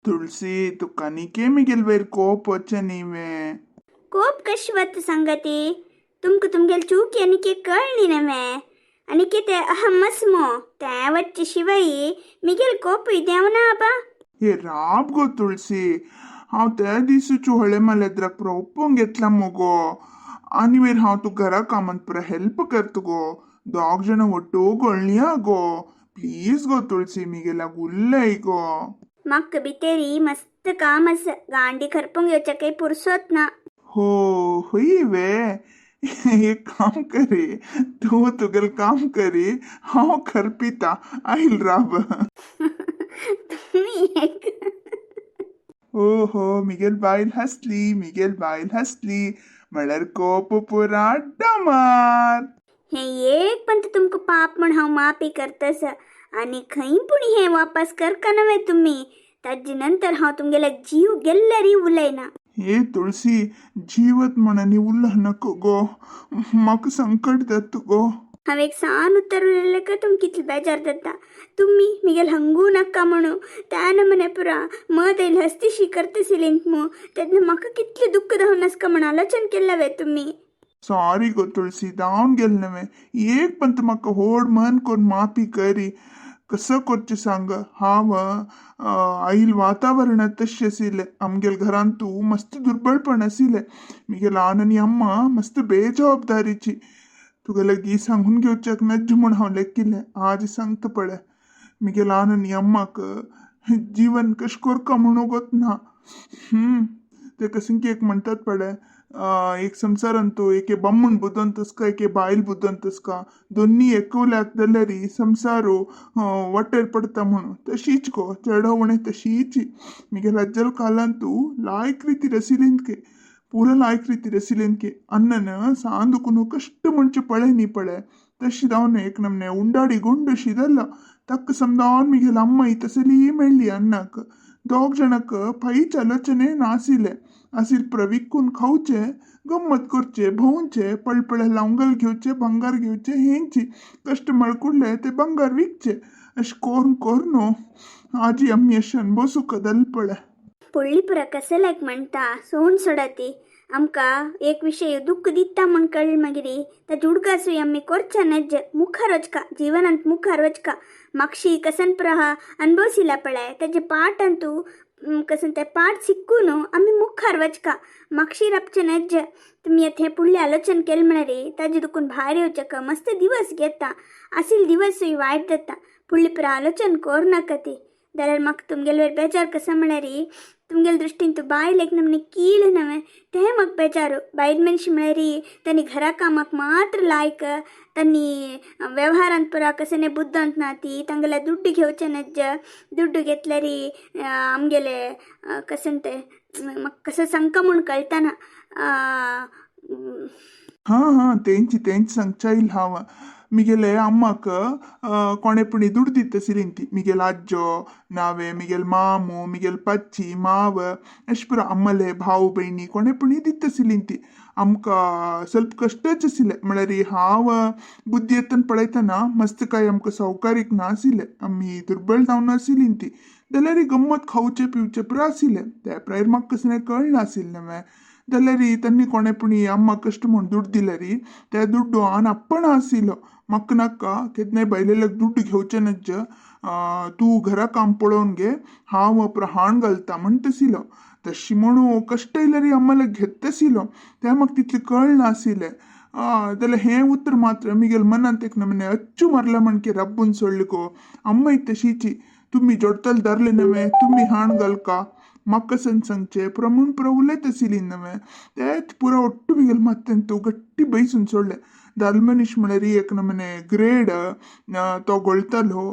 तुळसी, तुका आनीके मिगेल वयर कोप वचचें न्ही वे? कोप कशी वता सांगती? तुमकां तुमगेले चूक आनीके कळ्ळी नवे? आनीके ते अहमस मो तें वच्चे शिवाय मिगेल कोपूय देंवना आबा. हे राब गो तुळसी, हांव त्या दिसूच होळे मलेद्राक पुरो ओप्पोंग घेतला मुगो. आनी वयर हांव तुका घरा कामांत पुरो हेल्प करता गो. दोग जाणां ಒಟ್ಟು ಗೊಳ್ಳಿया गो. प्लीज गो तुळसी, मिगेल्याक उल्लय गो. म्हाका भितरी मस्त काम आसा, गांडी खरपूंक येवच्या पुरसोत ना. हो, हय वे? एक काम करी, तूं तुगेलें काम करी, हांव खरपिता. आयल राब. तुमी एक. ओहो, मिगेल बायल हसली, मिगेल बायल हसली म्हळ्यार कोप पुरा डमार. हें एक पण तुमकां पाप म्हण हांव माफी करतस. आनी खंय पूण हें वापस करका नवे तुमी, ताजे नंतर हांव तुमगेल्या जीव गेल्ल्यारी उलयना. हे तुळसी, जीवत म्हणून उल्लह नको गो, म्हाका संकट जाता गो. हांव एक सान उत्तर उलयलें काय तुमकां कितले बेजार जाता. तुमी मिगेल हंगू नाका म्हणू त्या नमने पुरा मद येयले हस्तीशी करतसिलींत मू, तेन्ना म्हाका कितलें दुख्ख जावन आसका म्हण आलोचन केल्लें वे तुमी? सॉरी गो तुळसी, जावन गेलें नवें. एक पण तूं म्हाका होड मन करून माफी करी. कसं करचें सांग, हांव आईल वातावरणात तशें आशिल्लें. आमगेल घरांत तूं मस्त दुर्बळपण आशिल्लें. मिगेल आन आनी अम्मा मस्त बेजबाबदारीची. तुगेले गी सांगून घेवच्याक नज्ज म्हूण हांव लेखिल्लें. आज सांगता पळय, मिगेल आन आनी अम्माक जीवन कशें करका म्हणून गोतना. ते कशें की एक म्हणतात पळय, एक संसारांतू एके बामण बुदवंत आसता, एके बायल बुदवंत आसता, दोन्ही एकवल्याक जाल्यार संसारू वाटेर पडता म्हणून. तशीच गो चेडो तशीच. मिगेल अज्जल कालांतू लायक ರೀತಿ रसिलेंतके ಪೂರ ಲಾಯ್ಕ್ ರೀತಿ ರಸಿಲೇನ್ಕೆ ಅನ್ನನ ಸಾಂದುಕುನು ಕಷ್ಟ ಮುಂಚೆ ಪಳೆ ನೀ ಪಳೆ ತಶಿದವನು ಏಕ್ ನಮ್ನೆ ಉಂಡಾಡಿ ಗುಂಡು ಶಿದಲ್ಲ ತಕ್ಕ ಸಮದಾನ್. ಮಿಗೆಲ್ ಅಮ್ಮ ಈ ತಸಲಿ मेळ्ळी अन्नाक. दोग जाणाक पयच आलोचने नासिले. आसिल प्रविकून खावचे, गम्मत करचे, भोंवचे, पळपळे लावंगल घेवचे, ಬಂಗಾರ घेवचे, हेंची कष्ट मळकुडले ते ಬಂಗಾರ विकचे. अशें कोरून कोरून आजी आमी अशें अनभोसूक दल पळे. ಪೊಳ್ಳಿಪುರ ಕಸಲಾಕ್ म्हणटा सोण सोडाती. आमकां एक विशय दुख्ख दिता म्हण कळ्ळें मागीर ताजे उडगासूय आमी करच्या नज्ज. मुखार वचका, जीवनांत मुखार वचका. मागशी कसन पुरा अनुभवसिला पळय, ताजे पाठ अंतू कसन ते पाठ शिकून आमी मुखार वचका. मागशी राबचे नज्ज. तुमी आतां हें फुडलें आलोचन केलें म्हळ्यार ताजे दुखून भायर येवचें मस्त दिवस घेता. आसिल दिवसूय वायट जाता. फुडली पुरा आलोचन कर नाका ती. जाल्यार म्हाका तुमगेले बेजार कसो म्हळ्यार तुमगेले दृश्टीन तूं बायल एक नमने कीळ नवें, तें म्हाका बेजारू. बायल मनीस म्हळ्यार तांणी घरा कामाक मात्र लायक. तांणी व्यवहारांत पुरा कसने बुद्दंत ना ती. तांगेले दुड्डू घेवचे नज्ज. दुड्डू घेतल्यार आमगेले कशें तें म्हाका कसं सांगका म्हूण कळटाना. हां हां, तेंची तेंच सांगच्या येयल हांव. मिगेले अम्माक कोणे पुणी दुड्ಡು दिता सिलिंती, मिगेल आज्जो नावे मिगेल मामू, मिगेल पच्ची माव, अशें पुरो अम्मले भाव भयणी कोणे पुणी दिता सिलिंती. आमकां ಸ್ವಲ್ಪ कश्टच आशिल्लें. म्हळ्यार हांव बुद्धी येतना पळयतना मस्त काय आमकां सावकारीक नाशिल्लें, आमी दुर्बळ जावन आशिल्लीं ती. जाल्यार गम्मत खावचें पिवचें पुरो आशिल्लें. त्या प्रायर म्हाका कसलें कळनाशिल्लें नवें. जाल्यार तांणी कोणे पुणी अम्मा कश्ट म्हूण दुड्ಡು दिल्यार ते दुड्डू आन अप्पण आशिल्लो. म्हाका नाका, केन्नाय बायलेल्याक दुड्डू घेवचें नज्ज, तूं घरा काम पळोवन घे, हांव हाण घालता म्हणटाशिल्लो. तशी म्हणू कश्ट येयल्यार अम्माला घेताशिल्लो. तें म्हाका तितलें कळनाशिल्लें. जाल्यार हें उतर मात्र मिगेल मनांत एक नमने अच्चू मारलें म्हणके रब्बून सोडलें गो. अम्मा तशीची, तुमी जोडतले धरले नवें, तुमी हाण घालका, म्हाका कसन सांगचें पुरो म्हूण पुरो उलयत आशिल्ली नवें. तेंच पुरो ಒಟ್ಟು मिगेल मत्तेंतू गट्टी बैसून सोडलें. दादलो मनीस म्हळ्यार एक नमने ग्रेड तो गोळटालो.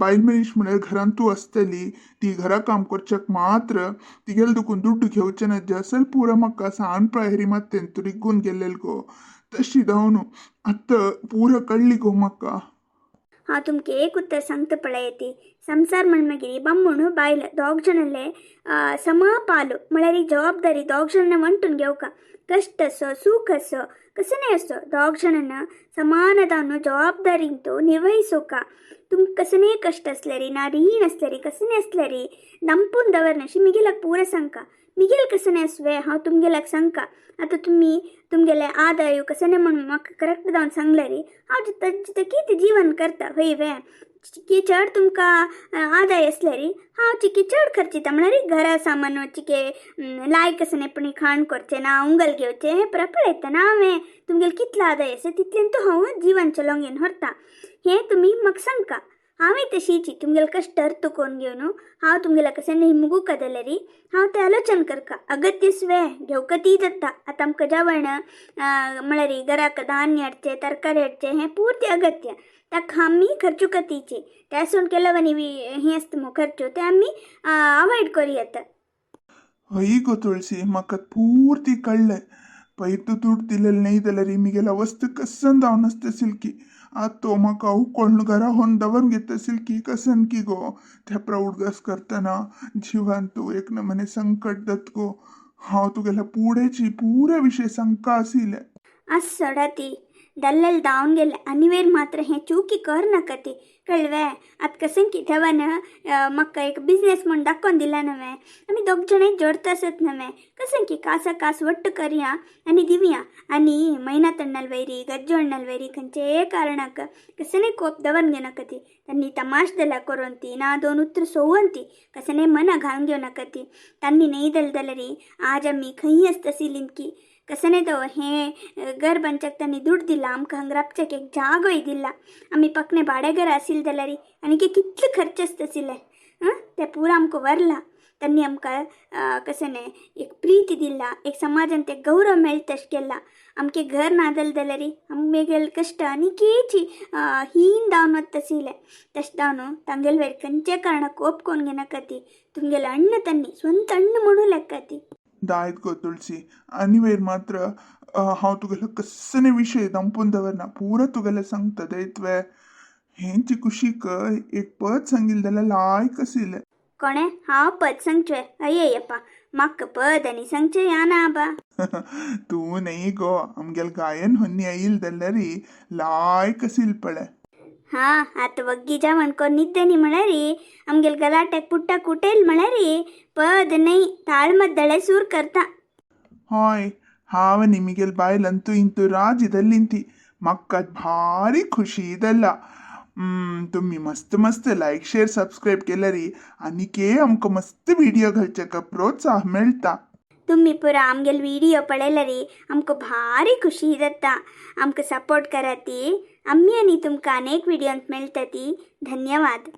बायल मनीस म्हळ्यार घरांतू आसतली ती, घरा काम करच्याक मात्र, तिगेले दुखून दुड्डू घेवचें ना. असल पुरो म्हाका सान प्रायरी मत्तेंतू रिगून गेल्लेल गो. तशी जावन आतां पुरो कळ्ळी गो म्हाका. हांव तुमकां एक उत्तर सांगता पळय ती. संसार म्हण मागीर बामण बायल दोग जाणाले समा पाಲು. म्हळ्यार ही जबाबदारी दोग जाणां वांटून घेवका. कश्ट असो, सूख असो. कसं असो दोग जाणांना समानतान जबाबदारींतो निर्वहिसोका. तुमकां कसलेय कश्ट आसल्यारी ना रीण आसल्यारी कसलें आसल्यारी दंपून दवरनाशी मिगेलाक पुरा सांगका. मिगेल कसलें आसवे हांव तुमगेल्याक सांगका. आतां तुमी तुमगेले आदाय कसलें म्हूण म्हाका करेक्ट जावन सांगल्यारी हांव जितकी जीवन करता हय वे. चिके चड तुमकां आदाय आसल्यारी हांव चिके चड खर्चिता म्हळ्यार घरा सामान चिके लायक कसलें पण खाण करचें ना उंगल घेवचें हें पुरा पळयता ना हांवें. तुमगेले कितलो आदाय आसा तितलें तो हांव जीवन चलोवंक घेवन व्हरता हें तुमी म्हाका सांगका. हांवें तशीची तुमगेले कश्ट अर्थ करून घेवन हांव तुमगेल्या कशें मुगूका जाल्यारी हांव तें आलोचन करका. अगत्य स्वे घेवका ती जाता. आतां आमकां जेवण म्हळ्यार घराक धान्य हाडचें तरकारी हाडचें हें पुर्ती अगत्य ताका आमी खर्चू कतीचे त्यासून ಕೆಲವनी हें आसता मगो खर्चो ते आमी अवॉयड करूं. हय गो तुळसी, म्हाका पूर्ती कळ्ळें. पयर दुड दिलेले न्हय जाल्यार मिगेला वस्त कसन जावन आसता सिल्की. आतां म्हाका उकोळ्ण घरा होन दवरून घेता सिल्की कसन की गो. त्या उडगास करतना जिवान तूं एक नमने संकट दत गो. हांव तुगेल्या पुढेची पुरे विशय सांगका आशिल्लें. आस सोडा ती दल्लेल धांवन गेले आनी मात्र हें चुकी कर नाका ती कळवे. आतां कशें की देवान म्हाका एक बिजनेस म्हूण दाखोवन दिला नवें. आमी दोग जाणां जोडता आसत नवें. कशें की कासा कास वट्ट करया आनी दिवया आनी मैना तण्णल वैरी गज्जो अण्णल वैरी खंयचेय कारणाक कसलेय कोप दवरून घेवनाका ती. तांणी तमाश दला करून ती ना दोन उतर सोवन ती कसलेय मना घालून घेवनाका ती. तांणी न्हय दल जाल्यार आज आमी खंय आसता आशिल्लीं की कसने तो हें घर बांदच्याक तांणी दुड दिला आमकां हांगा राबच्याक एक जागोय दिला. आमी पकणे भाड्या घरा आशिल्ले जाल्यार आनी कितले खर्च आसता आशिल्ले आं तें पुरा आमकां व्हरला. तांणी आमकां कशें न्हय एक प्रिती दिला एक समाजान ते गौरव मेळटा तशें केलां. आमचें घर ना जालें जाल्यार आमगेले कश्ट आनी केची हीन जावन वता आशिल्लें. तशें जावन तांगेले वयर खंयच्या कारणाक कोप कोन्न घेवनाका ती. तुमगेले अण्ण तांणी स्वंत अण्ण म्हणू लेखा ती. दायत गो तुळसी, आनी वयर मात्र हांव तुगेलो कसले विशय दंपून दवरना पुरा तुगेलें सांगता दैत्वे. हेंची कुशीक एक पद सांगिल्लें जाल्यार लायक आशिल्लें. कोणें हांव पद सांगचें? अय्यप्पा म्हाका पद आनी सांगचें याना आबा. तूं न्हय गो आमगेले गायन होन्नी आयिल्लें जाल्यार लायक आशिल्लें पळय. हां आतां वग्गी जेवण करून न्हिदनी म्हळ्यार आमगेले गलाट्याक पुट्टाक उठयल म्हळ्यार पद न्हय ताळमद्दळे सूर करता. हय हांव आनी मिगेल बायल अंतू इंतू राजी जाल्लीं ती. म्हाका भारी खुशी जाला. तुमी मस्त मस्त लायक शेअर सबस्क्रायब केल्यार आनीक आमकां मस्त व्हिडिओ घालच्याक प्रोत्साह मेळटा. तुमी पुरा आमगेले व्हिडिओ पळयल्यार आमकां भारी खुशी जाता. आमकां सपोर्ट करात. आमी आनी तुमकां अनेक व्हिडियोंत मेळटा ती. धन्यवाद.